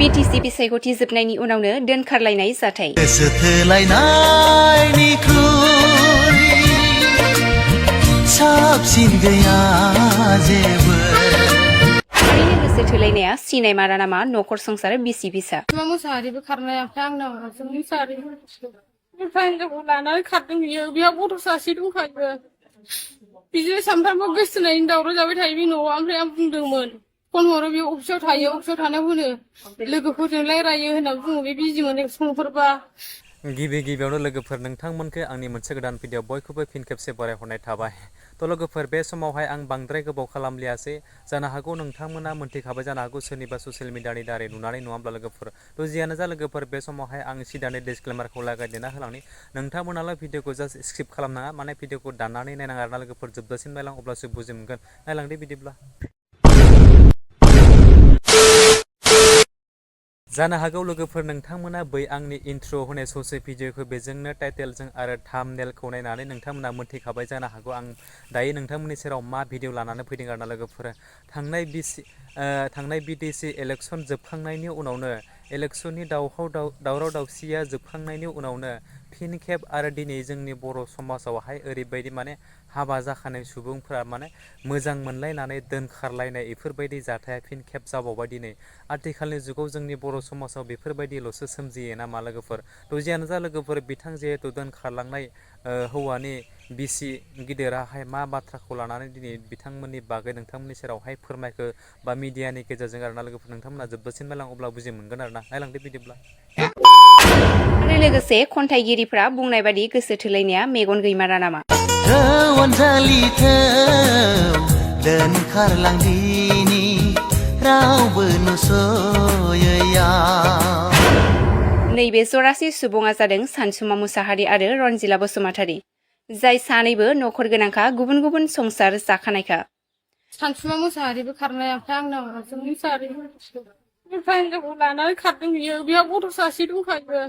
BTC बिसायख'थि जोबनायनि उनावनो दोनखारलायनाय जाथाय। थारैनो गोसो थोलायनाया सिनाय मारा नामा न'खर संसार बिसि बिसा। मोसाहारिबो खारनाय ओमफ्राय आंनाव मोसाहारि हिनजावखौ लानानै खारदों बियो। बेहा गथ' सासे दंखायो। बिदिनो सानफ्रामबो गोसथोनायनि दावराव जाबाय थायो बे न'आव। ओमफ्राय आं बुंदोंमोन फन हरो बे अफिसाव थायो, अफिसाव थानायाव होनो लोगोफोरजों रायलायो होनना बुङो बे बिजि मोननाय समफोरबा। गिबियावनो लोगोफोर नोंथांमोनखौ आंनि मोनसे गोदान भिडिअ बयखौबो फिन खेबसे बरायहरनाय थाबाय। थ' लोगोफोर बे समावहाय आं बांद्राय गोबाव खालामलियासै। जानो हागौ नोंथांमोना मोनथिखाबाय जानो हागौ सोरनिबा ससियेल मिडियानि दारै नुनानै नङाब्ला लोगोफोर। थ' जियानो जा लोगोफोर बे समावहाय आं सिदानि डिसक्लेमारखौ लागायदेरना होलांनि। नोंथांमोनाल' भिडिअखौ जास्ट स्किप खालामनाङा, माने भिडिअखौ दाननानै नायनाङा आरोना लोगोफोर। जोबजासिम नायलां अब्लासो बुजि मोनगोन। नायलांदो बिदिब्ला। जानो हागौ लोगोफोर नोंथांमोना बै आंनि इन्ट्र' होनाय ससे भिडिअखौ बेजोंनो टाइटेलजों आरो थाम्बनेलखौ नायनानै नोंथांमोना मोनथिखाबाय जानो हागौ आं दायो नोंथांमोननि सेराव मा भिडिअ लानानै फैदों आरोना लोगोफोर। थांनाय BTC इलेक्सन जोबखांनायनि उनावनो इलेक्सननि दावराव दावसिया जोबखांनायनि उनावनो फिन खेब आरो दिनै जोंनि बर' समाजावहाय ओरैबायदि माने हाबा जाखानाय सुबुंफोरा माने मोजां मोनलायनानै दोनखारलायनाय बेफोरबायदि जाथाया फिन खेब जाबावबाय दिनै। आथिखालनि जुगाव जोंनि बर' समाजाव बेफोरबायदिल'सो सोमजियो नामा लोगोफोर। थ' जियानो जा लोगोफोर बिथां जिहेथु दोनखारलांनाय हौवानि बिसि गिदिराहाय मा बाथ्राखौ लानानै दिनै बिथांमोननि बागै नोंथांमोननि सेरावहाय फोरमायखो बा मिडियानि गेजेरजों आरोना लोगोफोर। नोंथांमोना जोबजासिम नायलां अब्ला बुजि मोनगोन आरोना। नायलांदो बिदिब्ला। आरो लोगोसे खन्थाइगिरिफ्रा बुंनाय बादि गोसो थोलायनाया मेगन गैमारा नामा। नैबे जरासे सुबुङा जादों सानसुमा मुसाहारि आरो रनजिला बसुमतारी, जाय सानैबो न'खर गोनांखा, गुबुन गुबुन संसार जाखानायखा। सानसुमा मुसाहारिबो खारनाय ओमफ्राय आंनाव मोसाहारि हिनजावखौ लानानै खारदों बियो। बेहा गथ' सासे दंखायो।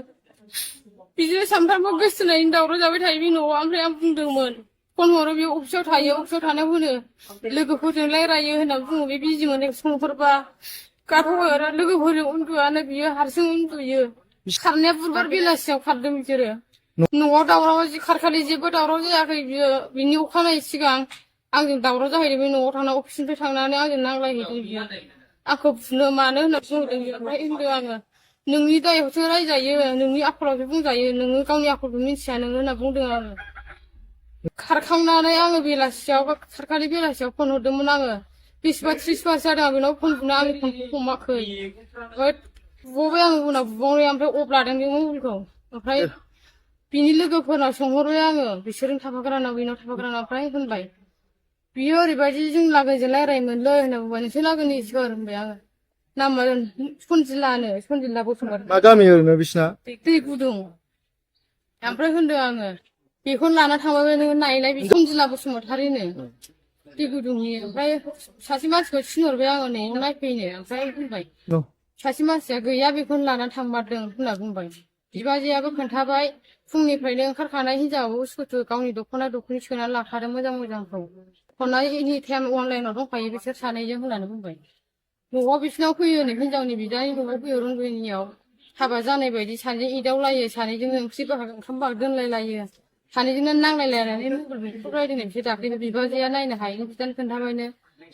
बिदिनो सानफ्रामबो गोसथोनायनि दावराव जाबाय थायो बे न'आव। ओमफ्राय आं बुंदोंमोन फन हरो बे अफिसाव थायो, अफिसाव थानायाव होनो लोगोफोरजों रायलायो होनना बुङो बे बिजि मोननाय समफोरबा। गाथ'ग लोगोफोरजों उन्दुआनो बियो, हारसिं उन्दुयो। खारनाया बुधबार बेलासियाव खारदों बिसोरो। न'आव दावराव खारखालि जेबो दावराव जायाखै बियो। बिनि अखानायै सिगां आंजों दावराव जाहैदों बे न'आव थांना अफिसनिफ्राय थांनानै आंजों नांलायहैदों बियो। आंखौ बुनो मानो होनना बुंहरदों बियो। ओमफ्राय होनदों आङो नोंनि दायावसो रायजायो, नोंनि आखलावसो बुंजायो, नोङो गावनि आखलखौ मिथिया नोङो होनना बुंदों आङो। खारखांनानै आङो खारखालि बेलासियाव फन हरदोंमोन आङो। 20 बार जादों आं बेनाव फन बुनो, आंनि फनखौ हमाखै। बुबावबाय आङो उनाव बुबावनाया, ओमफ्राय अफ लादों बे मबाइलखौ। ओमफ्राय बिनि लोगोफोरनाव सोंहरबाय आङो, बिसोरजों थाफाग्रानाव बेनाव थाफाग्रानाव। ओमफ्राय होनबाय बियो ओरैबायदि जों लागोजों रायलायोमोनलै होनना बुंबाय। नोंसोर लागोनि सोर होनबाय आङो। नामा सनजिला बसुमतारी। मा गामि ओरैनो बिसिना? दै गुदुं। ओमफ्राय होनदों आङो बेखौनो लाना थांबाय नोङो नायलाय, बे सनजिला बसुमतारीनो दै गुदुंनि। ओमफ्राय सासे मानसिखौ थिनहरबाय आङो न'आव नायफैनो। ओमफ्राय होनबाय सासे मानसिया गैया बेखौनो लाना थांमारदों होनना बुंबाय। बिबाजैयाबो खोन्थाबाय फुंनिफ्रायनो ओंखारखानाय हिनजावाबो उसुखुथु गावनि दख'ना सोनानै लाखादों मोजां मोजांखौ। फना एनि टाइम अनलाइनाव दंखायो बिसोर सानैजों होननानै बुंबाय। न'आव बिसिनाव फैयो हिनजावनि बिदानि न'आव फैयो रंगिनियाव। हाबा जानाय बायदि सानैजों एदावलायो, सानैजों ओंख्रि बाहाग ओंखाम बाहाग दोनलायलायो, सानैजोंनो नांलायलायनानै मबाइलखौ रायलायनाय। बिसोर दाख्लैबो बिबाजैया नायनो हायो बिदानो खोन्थाबायनो।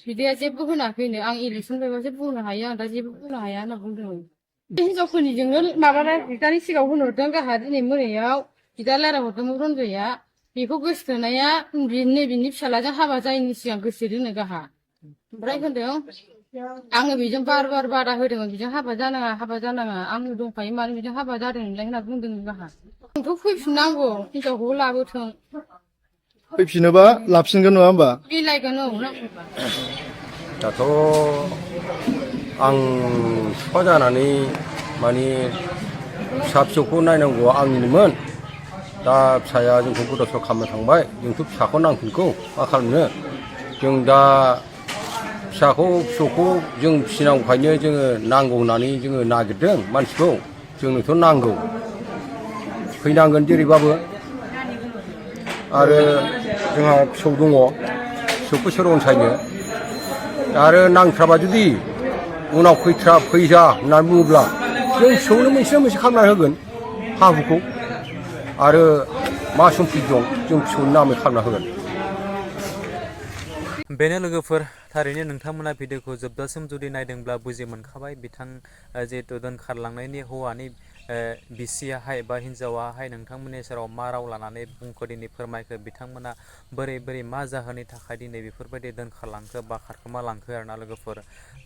बिदाया जेबो होनाखैनो, आं इलेक्सन फैबासो बुंनो हायो, आं दा जेबो बुंनो हाया होनना बुंदोंमोन। बे हिनजावफोरनिजोंनो माबाना बिदानि सिगाङाव होनहरदों गाहा दिनै मोनायाव बिदा रायलायहरदोंमोन रन्जयआ। बेखौ गोसोथोनाया बिनि फिसालाजों हाबा जायैनि सिगां गोसोथोदोंनो गाहा। ओमफ्राय होनदों आङो बेजों बार बादा होदोंमोन, बेजों हाबा जानाङा आंनो दंखायो मानो बेजों हाबा जादों नोंलाय होनना बुंदों गाहा। आंथ' फैफिननांगौ, हिनजावखौबो लाबोथों। फैफिनोबा लाबोफिनगोन नङा होमबा? मिलायगोन। औ दाथ' आं बिफा जानानै माने फिसा फिसौखौ नायनांगौआ आंनिनोमोन। दा फिसाया जोंखौ गोदाव खालामनो थांबाय, जोंथ' फिसाखौ नांफिनगौ मा खालामनो। जों दा फिसौखौ जों फिसिनांगौखायनो जोङो नांगौ होननानै जोङो नागिरदों मानसिखौ। जोंनोथ' नांगौ, फैनांगोन जेरैबाबो। आरो जोंहा फिसौ दङ, फिसौखौ सोर अनसायनो। आरो नांथ्राबा जुदि उनाव फैजा होननानै बुङोब्ला जों फिसौनो मोनसे खालामना होगोन हा हुखौ आरो मा सम्पति दं जों फिसौनि नामै खालामना होगोन। बेनो लोगोफोर थारैनो नोंथांमोना भिडिअखौ जोबजासिम जुदि नायदोंब्ला बुजि मोनखाबाय बिथां जिहेतु दोनखारलांनायनि हौवानि बिसियाहाय बा हिन्जावाहाय नोंथांमोननि सेराव मा राव लानानै बुंखो दिनै फोरमायखो बिथांमोना बोरै मा जाहोननि थाखाय दिनै बेफोरबायदि दोनखारलांखो बा खारखोमा लांखो आरोना लोगोफोर।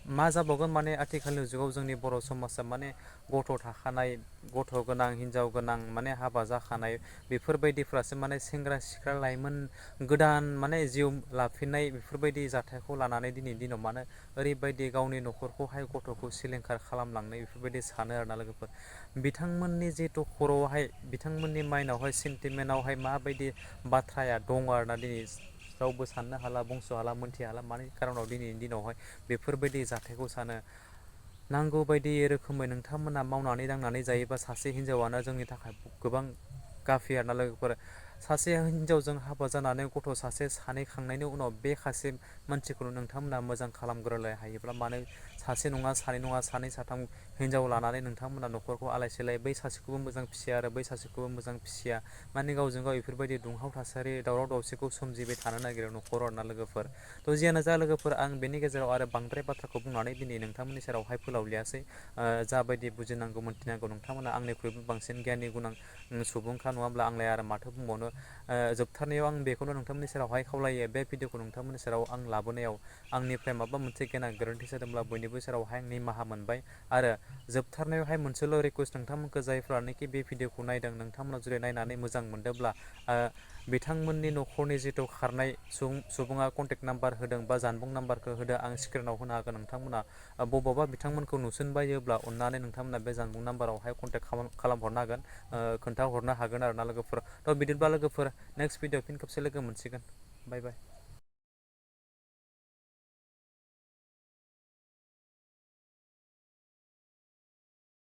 मा जाबावगोन माने आथिखालनि जुगाव जोंनि बर' समाजा माने गथ' थाखानाय गथ' गोनां हिनजाव गोनां माने हाबा जाखानाय बेफोरबायदिफ्रासो माने सेंग्रा सिख्ला लाइमोन गोदान माने जिउ लाफिननाय बेफोरबायदि जाथायखौ लानानै दिनैनि दिनाव मानो ओरैबायदि गावनि न'खरखौहाय गथ'खौ सिलिंखार खालामलांनाय बेफोरबायदि सानो आरोना लोगोफोर। बिथांमोननि जिहेतु खर'आवहाय बिथांमोननि माइन्दआवहाय सेन्टिमेन्टआवहाय माबायदि बाथ्राया दङ आरोना दिनै रावबो साननो हाला बुंस' हाला मोनथि हाला मानि खारनाव दिनैनि दिनावहाय बेफोरबायदि जाथायखौ सानो। नांगौ बायदि रोखोमै नोंथांमोना मावनानै दांनानै जायोबा सासे हिन्जावानो जोंनि थाखाय गोबां गाफि आरोना लोगोफोर। सासे हिन्जावजों हाबा जानानै गथ' सानै खांनायनि उनाव बे सासे मानसिखौनो नोंथांमोना मोजां खालामग्रोलाय हायोब्ला मानो सासे नङा सानै नङा सानै साथाम हिन्जाव लानानै नोंथांमोना न'खरखौ आलाय सिलाय बै सासेखौबो मोजां फिसिया आरो बै सासेखौबो मोजां फिसिया माने गावजों गाव बेफोरबायदि दुंहाव थासारि दावराव दावसिखौ सोमजिबाय थानो नागिरो न'खराव आरोना लोगोफोर। थ' जियानो जा लोगोफोर आं बेनि गेजेराव आरो बांद्राय बाथ्राखौ बुंनानै दिनै नोंथांमोननि सेरावहाय फोलावलियासै। जाबायदि बुजिनांगौ मोन्थिनांगौ नोंथांमोना आंनिख्रुइबो बांसिन गियाननि गोनां सुबुंखा नङाब्ला आंलाय आरो माथो बुंबावनो। जोबथारनायाव आं बेखौनो नोंथांमोननि सेरावहाय खावलायो बे भिडिअखौ नोंथांमोननि सेराव आं लाबोनायाव आंनिफ्राय माबा मोनसे गेना गोरोन्थि जादोंब्ला बयनिबो सेरावहाय आं निमाहा मोनबाय आरो जोबथारनायावहाय मोनसेल' रिकुवेस्ट नोंथांमोनखौ जायफ्रानोखि बे भिडिअखौ नायदों नोंथांमोना जुदि नायनानै मोजां मोनदोंब्ला बिथांमोननि न'खरनि जिथु खारनाय सुबुङा कन्टेक्ट नाम्बार होदों बा जानबुं नाम्बारखौ होदों आं स्क्रिनाव होनो हागोन नोंथांमोना बबावबा बिथांमोनखौ नुसनबायोब्ला अननानै नोंथांमोना बे जानबुं नाम्बारावहाय कन्टेक्ट खालामहरनो हागोन खोन्थाहरनो हागोन आरोना लोगोफोर। थ' बिदिब्ला लोगोफोर नेक्स्ट भिडिअ फिन खेबसे लोगो मोनसिगोन। बाय बाय।